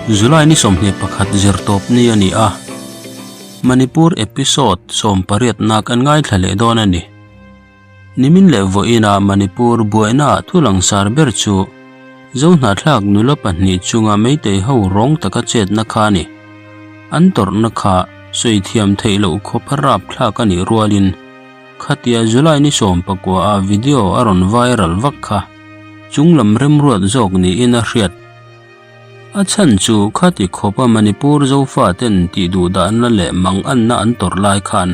July ni 21 zirtawp ni a ni a, Manipur episode 18 na kan ngaithla leh dawn a ni. Nimin leh vawiina Manipur buaina thu langsar ber chu Zohnahthlak nula pahnih chunga Meitei ho rawng taka chetna kha a ni. An tawrhna kha sawi thiam theih loh khawp a rapthlak a nih rualin khatia July ni 19 a video a rawn viral vak kha chunglam remruat zawk niin a hriat. A chhan chu khati khawpa Manipur Zofaten tih duhdahna leh manganna an tawrh lai khan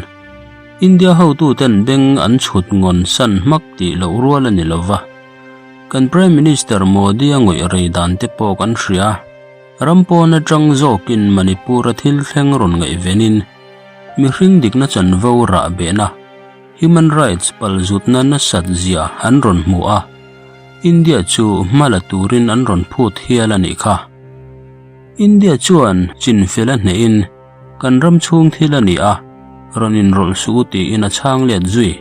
India hotuten beng an chhut ngawn san hmak tih loh rual a ni lo va. Kan Prime Minister Modi a ngawih rei dan te pawh kan hria. Ram pawn atang zawkin Manipur-a thil thleng rawn ngaihvenin mihring dikna chanvo rah behna, human rights, palzutna nasat zia an rawn hmu a, India chu hma la turin an rawn phut hial a nih kha. India chuan chinfel a hnehin Kan ram chhung thil a ni a, rawn inrawlh suh u tiin a chhang let zui.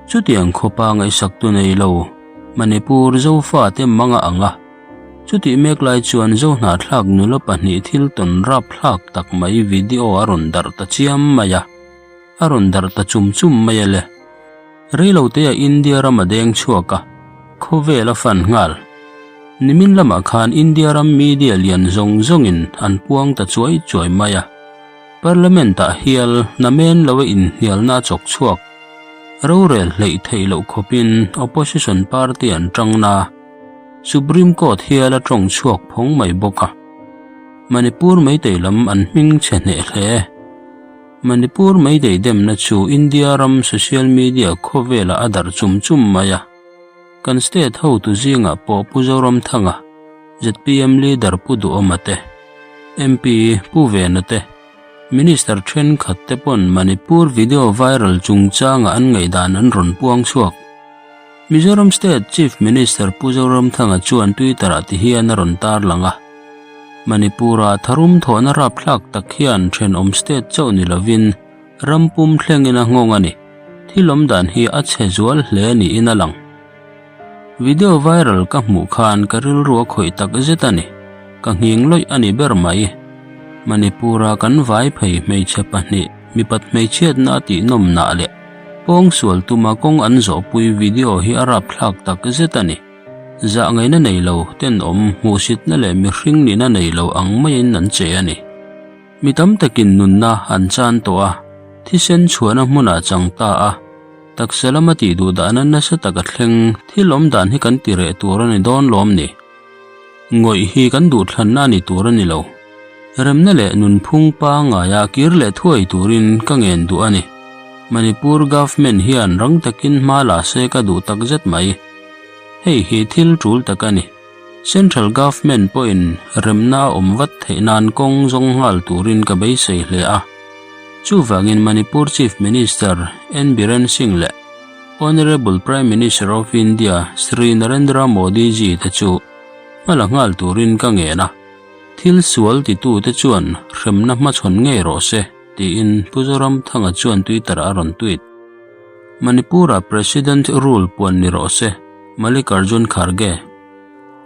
Chutiang khawpa ngaihsak tu nei lo, Manipur Zofa te mang a ang a. Chutih mek lai chuan Zohnahthlak nula pahnih thil tawn rapthlak tak mai video a rawn darh ta chiam mai a, a rawn darh ta chum chum mai a le. Reilotea India ram a deng chhuak a, khawvel a fan nghal. Nimin lamah khan India ram media lian zawng zawngin an puang ta chuai chuai mai a. Parliament-ah hial namen lo a inhnialna a chawk chhuak. Rorel hleih theih loh khawpin opposition party an tang na. Supreme Court hial a tawng chhuak phawng mai bawk a. Manipur Meitei lam an hming chhe hneh hle. Manipur Meitei demna chu India ram social media khawvelah a darh chum chum mai a. Kan state hotu zingah pawh Pu Zoramthanga, zpm leader Pu Duhawma te, MP Pu Vena te, Minister thenkhat te pawn Manipur video viral chungchanga an ngaihdan an rawn puang chhuak. Mizoram State Chief Minister Pu Zoramthanga chuan Twitter-ah ti hian a rawn tarlang a, Manipur-a tharum thawhna rapthlak tak hian thenawm state chauh ni lovin ram pum thlengin a nghawng a ni. Thil awm dan hi a chhe zual hle niin a lang. Video viral ka hmuh khan ka rilru a khawih tak zet a ni. Ka nghing lawih a ni ber mai. Manipur-a kan vai phei hmeichhe pahnih mipat hmeichhiatna a tihnawmnah leh pawngsual tuma kawng an zawhpui video hi a rapthlak tak zet a ni. Zah ngaihna nei lo, tenawm, hmuhsitna leh mihring nihna nei lo ang maiin an che a ni. Mi tam takin nunna an chan tawh a, thisen chhuahna hmunah chang ta a, taksa lama tih duh dahna nasa taka thleng thil awm dan hi kan ti reh tur a ni dawn lawm ni? Ngawih hi kan duhthlanna a ni tur a ni lo. Remna leh nunphung pangaia kir leh thuai turin ka ngen duh a ni. Manipur Government hian rang takin hma la se ka duh takzet mai. Hei hi thil tul tak a ni. Central Government pawhin remna a awm vat theih nan kawng zawng nghal turin ka beisei hle a. Chuvangin Manipur Chief Minister N Biren Singh leh Honourable Prime Minister of India Shri Narendra Modi ji te chu hma la nghal turin ka ngen a. Thil sual titute chuan hremna hmachhawn ngei rawh se, tiin Pu Zoramthanga chuan Twitter a rawn tweet. Manipur-a President rule puan ni rawh se, Mallikarjun Kharge.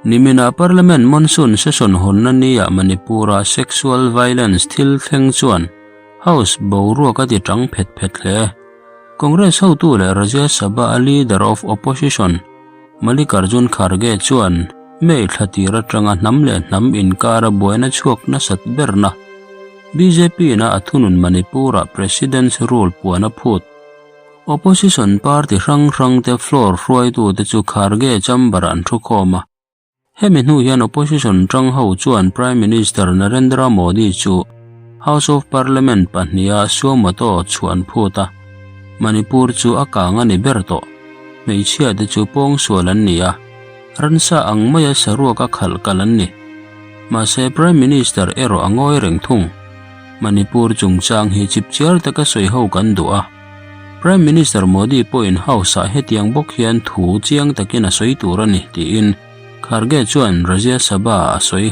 Nimina Parliament monsoon session hawnna nia Manipur-a sexual violence thil thleng chuan House boruak a ti tang phet phet hle. Congress hotu leh Rajya Sabha-a Leader of Opposition Mallikarjun Kharge chuan May thla tir atanga hnam leh hnam inkara buaina chhuak nasat berna BJP-na a thunun Manipur-ah President's rule puan a phut. Opposition party hrang hrangte floor hruaitute chu Kharge chamber-ah an thukhawm a. Hemi hnu hian opposition tang ho chuan Prime Minister Narendra Modi chu House of Parliament pahniha suo moto chhuah an phut a, Manipur chu a kang a ni ber tawh. Hmeichhia te chu pawngsual an ni a, ransa ang maia saruak a khalh kal an ni. Mahse Prime Minister erawh a ngawi reng thung. Manipur chungchang hi chipchiar taka sawi ho kan duh a. Prime Minister Modi pawhin House-ah hetiang bawk hian thu chiang takin a sawi tur a ni, tiin Kharge chuan Rajya Sabha-ah a sawi.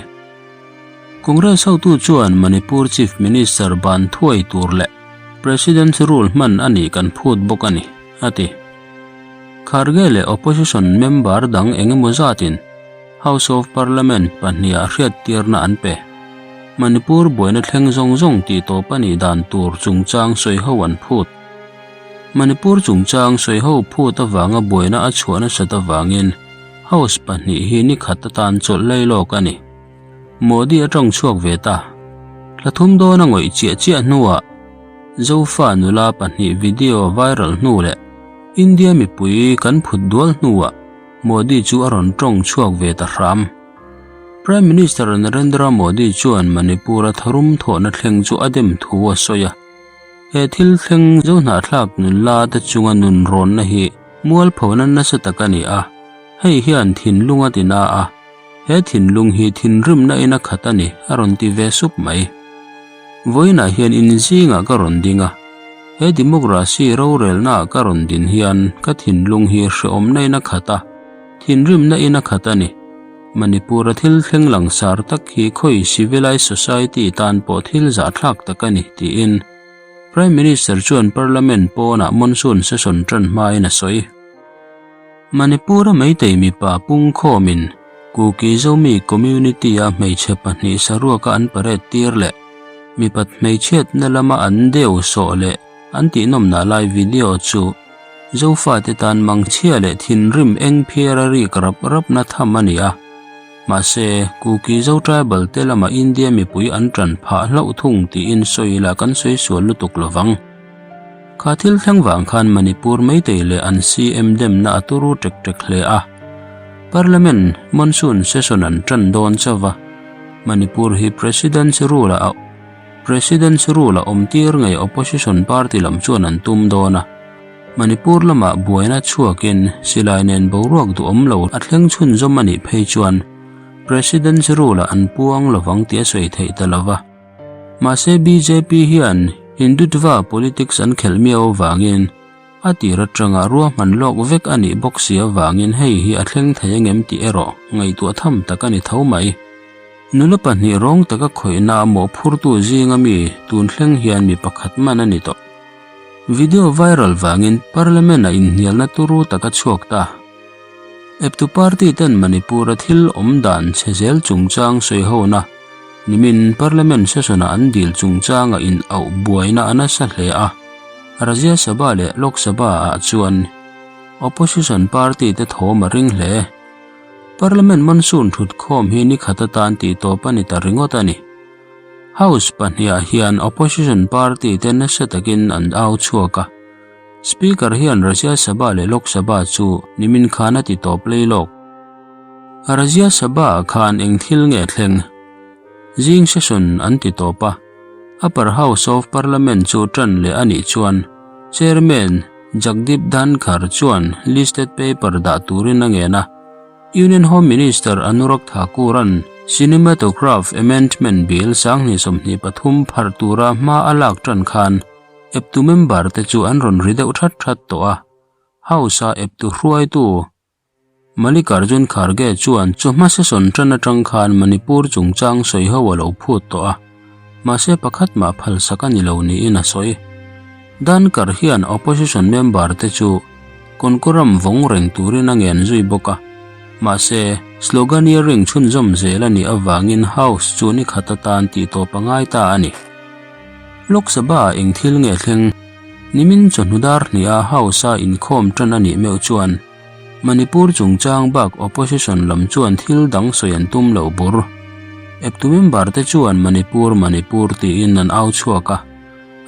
Congress hotu chuan Manipur Chief Minister ban thuai tur leh President's Rule hman a nih kan phut bawk a ni, a ti. Kharge leh opposition member dang engemaw zatin House of Parliament pahniha hriattirna an pe. Manipur buaina thleng zawng zawng tih tawp a nih dan tur chungchang sawiho an phut. Manipur chungchang sawiho phut avanga buaina a chhuah nasat avangin House pahnih hi ni khat atan chawlh lai lawk a ni. Modi a tawng chhuak ve ta. Thla thum dawn a ngawih chiah chiah hnuah Zofa nula pahnih video viral hnu leh India mipui kan phut dual hnuah Modi chu a rawn tawng chhuak ve ta hram. Prime Minister Narendra Modi chuan Manipur-a tharum thawhna thleng chu a dem thu a sawi a. He thil thleng Zohnahthlak nula te chunga nun rawnna hi mualphona nasa tak a ni a, hei hian thinlung a ti na a, he thinlung hi thinrimna in a khat a ni a rawn ti ve sup mai. Vawiinah hian in zingah ka rawn ding a, he democracy rorelnaah ka rawn din hian ka thinlung hi hrehawmna in a khat a, Thinrimna in a khat a ni. Manipur-a thil thleng langsar tak hi khawi civilized society tan pawh thil zahthlak tak a ni, tiin Prime Minister chuan Parliament pawnah monsoon session tan hmain a sawi. Manipur-a Meitei mipa pungkhawmin Kuki Zomi community-a hmeichhe pahnih saruaka an parade tir leh mipat hmeichhiatna lama an deu sawh leh an tihnawmnah lai video chu Zofate tan mangchhia leh thinrim eng phiar a rik rap rapna tham a ni a. Mahse, Kuki Zo tribal te lama India mipui an tan phah hlauh thung tiin sawi ila kan sawi sual lutuk lo vang. Kha thil thleng vang khan Manipur Meitei leh an CM demna a turu ṭek ṭek hle a. Parliament monsoon session an ṭan dawn chauh va, Manipur hi President's rule ah a President's rule a awm tir ngei opposition party lam chuan an tum dawn a, Manipur lamah buaina chhuakin silai nen boruak duhawm lo a thleng chhunzawm a nih phei chuan President's rule ah an puang lovang tih a sawi theih ta lo va. Mahse bjp hian Hindutva politics an khelh miau avangin a tir atanga ruahman lawk vek a nih bawk si avangin hei hi a thleng thei angem tih erawh ngaihtuah tham tak a ni tho mai. Nula pahnih rawng taka khawihna a mawhphurtu zinga mi tun thleng hian mi pakhat man a ni tawh. Video viral vangin Parliament-a inhnialna turu tak a chhuak ta. Eptu party ten Manipur-a thil awm dan chhe zel chungchang sawihona nimin Parliament session-a an dil chungchanga in auh buaina a nasa hle a. Rajya Sabha leh Lok Sabha-ah chuan Opposition party te thawm a ring hle. Parliament monsoon thutkhawm hi ni khat atan tih tawp a ni ta ringawt a ni. House pahniha hian opposition party te nasa takin an au chhuak a. Speaker hian Rajya Sabha leh Lok Sabha chu nimin khan a ti tawp lei lawk. Rajya Sabha ah khan eng thil nge thleng? Zing session an ti tawp a, Upper House of Parliament chu tan leh a nih chuan Chairman Jagdeep Dhankhar chuan listed paper dah turin a ngen a, Union Home Minister Anurag Thakur-a'n Cinematograph Amendment Bill 2023 pharh tura hma a lak tan khan eptu member te chu an rawn ri deuh that that tawh a, House-a eptu hruaitu Mallikarjun Kharge chuan chawhma session tan atang khan Manipur chungchang sawiho a lo phut tawh a, mahse pakhat mah phalsak a ni lo niin a sawi. Dhankar hian opposition member te chu Konkoram vawng reng turin a ngen zui bawk a, mahse sloganeering chhunzawm zel a nih avangin House chu ni khat atan tihtawp a ngai ta a ni. Lok Sabha-ah eng thil nge thleng? Nimin chawhnu dar hniha House-a inkhawm tan a nih meuh chuan Manipur chungchang bak opposition lam chuan thil dang sawi an tum lo bur. Eptu member te chuan Manipur Manipur tiin an au chhuak a,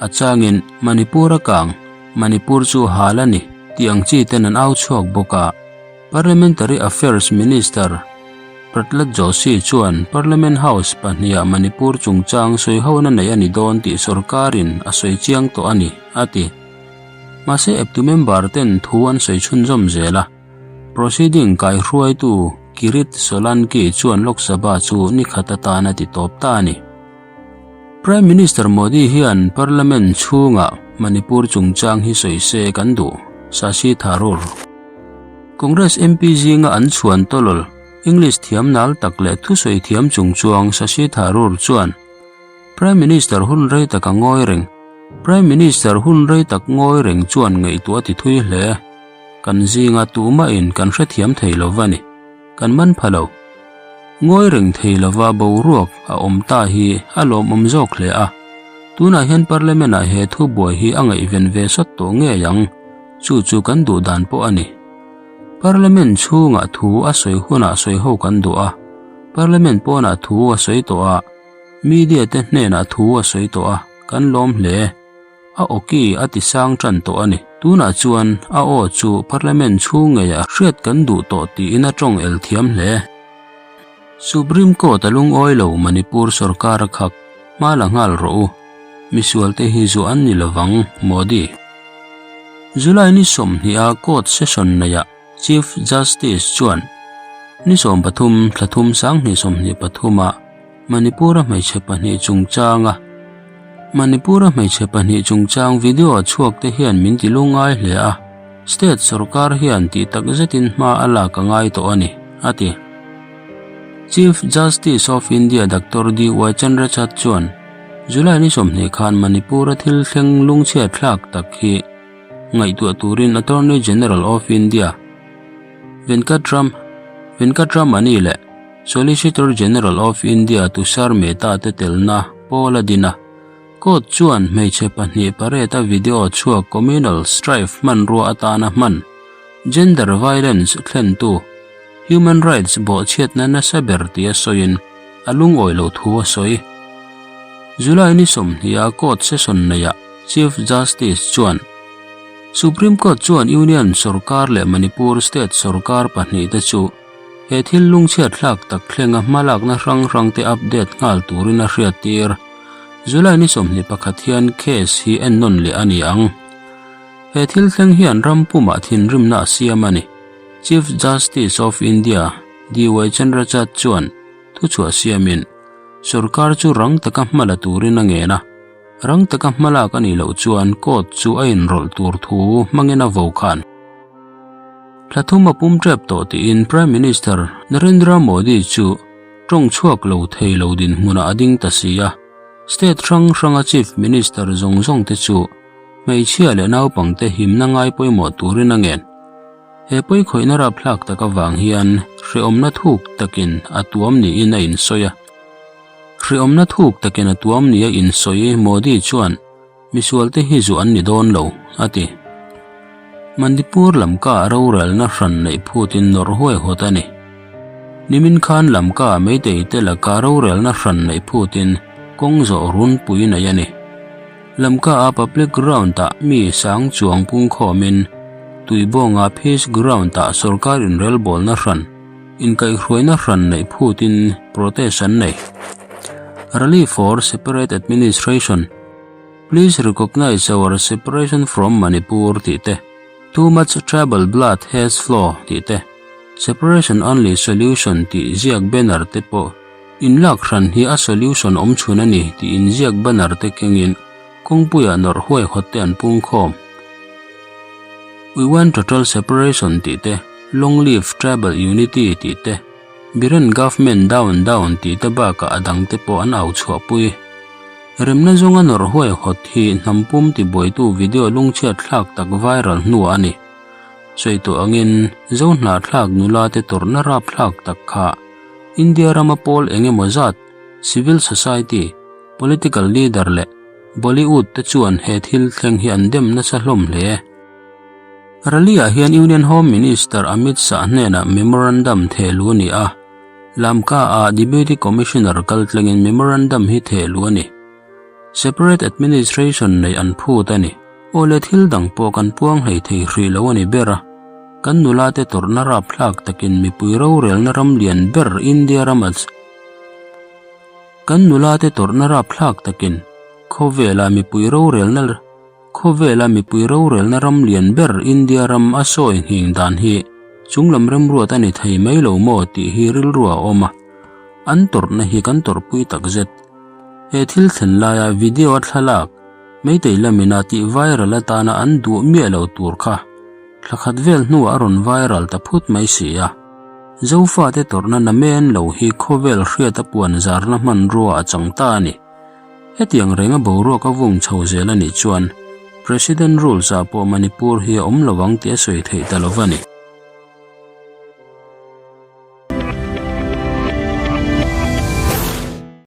a changin Manipur a kang, Manipur chu hal a ni tih ang chi ten an au chhuak bawk a. Parliamentary Affairs Minister Prahlad Joshi chuan Parliament House pahniha Manipur chungchang sawihona neih a ni dawn tih sorkarin a sawi chiang tawh a ni, a ti. Mahse eptu member ten thu an sawi chhunzawm zel a, proceeding kaihruaitu Kirit Solanki chuan Lok Sabha chu ni khat atan a ti tawp ta a ni. Prime Minister Modi hian Parliament chhungah Manipur chungchang hi sawi se kan duh, Shashi Tharoor. Congress MP zinga an chhuan tawlawl English thiam nal tak leh thusawi thiam chungchuang Shashi Tharoor chuan Prime Minister hun rei tak a ngawi reng. Prime Minister hun rei tak ngawi reng chuan ngaihtuah a ti thui hle. Kan zinga tumahin kan hrethiam thei lo va ni. Kan man pha lo. Ngawi reng thei lova boruak a awm ta hi a lawmawm zawk hle a. Tunah hian Parliament-ah he thubuai hi a ngaihven ve sawt tawh ngei ang, chu chu kan duh dan pawh a ni. Parliament chhungah thu a sawi hunah sawi ho kan duh a, Parliament pawnah thu a sawi tawh a, media te hnenah thu a sawi tawh a, kan lawm hle. A awki a ti sang tan tawh a ni. Tunah chuan a aw chu Parliament chhung ngeiah hriat kan duh tawh tiin a tawng el thiam hle. Supreme Court a lungawi lo Manipur sorkar a khak, hma la nghal rawh u. Misualte hi zuah an ni lovang, Modi. July ni 20 a court session neihah Chief Justice chuan ni 13 thla thum 2023 ah Manipur-a hmeichhe pahnih chungchanga Manipur-a hmeichhe pahnih chungchang video a chhuak te hian min ti lungngai hle a, state sorkar hian tih tak zetin hma a lak a ngai tawh a ni, a ti. Chief Justice of India Doctor DY Chandrachud chuan July ni 20 khan Manipur-a thil thleng lungchhiat thlak tak hi ngaihtuah turin Attorney General of India Venkatram Venkatramani leh Solicitor General of India Tushar Mehta te telna pawl a din a. Court chuan hmeichhe pahnih parade-a video chhuak communal strife hmanrua atana hman, gender violence thlentu, human rights bawhchhiatna nasa ber tia sawiin a lungawi lo thu a sawi. July ni 20 a court session neihah Chief Justice chuan Supreme Court chuan Union sorkar leh Manipur state sorkar pahnihte chu He thil lungchhiat thlak tak thlenga hmalakna hrang hrangte update nghal turin a hriattir. July ni 21 hian case hi ennawn leh a ni ang. He thil thleng hian ram pumah thinrimna a siam a ni. Chief Justice of India DY Chandrachud chuan thuchhuah siamin sorkar chu rang taka hma la turin a ngen a. Rang taka hmalak a nih loh chuan court chu a inrawlh tur thu hmangin a vo khan. Thla thum a pum tep tawh tiin Prime Minister Narendra Modi chu tawng chhuak lo thei lo dinhmunah a ding ta si a. State hrang hranga Chief Minister zawng zawng te chu hmeichhia leh naupangte himna ngai pawimawh turin a ngen. He pawikhawihna rapthlak tak avang hian hrehawmna thuk takin a tuam niin a insawi a. Hrehawmna thuk takin a tuam nia insawi Modi chuan Misualte hi zu an ni dawn lo, a ti. Manipur Lamka rorelna hran neih phutin nawrh huaihawt a ni. Nimin khan Lamka Meitei te laka rorelna hran neih phutin kawng zawh runpui nei a ni. Lamka a public ground-ah mi sang chuang pungkhawmin Tuibawnga Peace Ground-ah sorkar inrelbawlna hran inkaihhruaina hran neih phutin protest an nei. Rally for Separate Administration, Please Recognize Our Separation from Manipur tih te, Too Much Tribal Blood Has Flow tih te, Separation Only Solution tih ziak banner te pawh inlak hran hi a solution awm chhun a ni tih inziak banner te kengin kawngpuiah nawrh huaihawt te an pungkhawm. We want total separation tih te, Long live tribal unity tih te, Biren government down down tih te bakah a dang te pawh an au chhuahpui. Remna zawnga nawrh huaihawt hi hnam pum tibuaitu video lungchhiat thlak tak viral hnuah a ni. Sawi tawh angin Zo hnahthlak nula te tawrhna rapthlak tak kha India rama pawl eng emaw zat, civil society, political leader leh Bollywood te chuan he thil thleng hi an dem nasa hlawm hle. Rally-ah hian Union Home Minister Amit Shah hnenah memorandum thehluh a ni a, Lamka-ah Deputy Commissioner kaltlengin memorandum hi thehluh a ni. Separate Administration neih an phut a ni. Aw le thil dang pawh kan puang hlei thei hrih lo a ni ber a, kan nulate tawrhna rapthlak takin mipui rorelna ram lian ber India rama Kan nulate tawrhna rapthlak takin khawvela mipui rorelna Khawvela mipui rorelna ram lian ber India ram a sawi nghing dan hi chunglam remruat a ni thei mai lo maw tih hi rilru a awm a, an tawrhna hi kan tawrhpui takzet. He thil thlen laia video a thlalak Meitei lamina tih viral atana an duh miah lo tur kha thla khat vel hnuah a rawn viral ta phut mai si a. Zofate tawrhna namen lo hi khawvel hriata puan zarna hmanrua a chang ta a ni. Hetiang renga boruak a vung chho zel a nih chuan President rules ah pawh Manipur hi a awm lo ang tih a sawi theih ta lo va ni.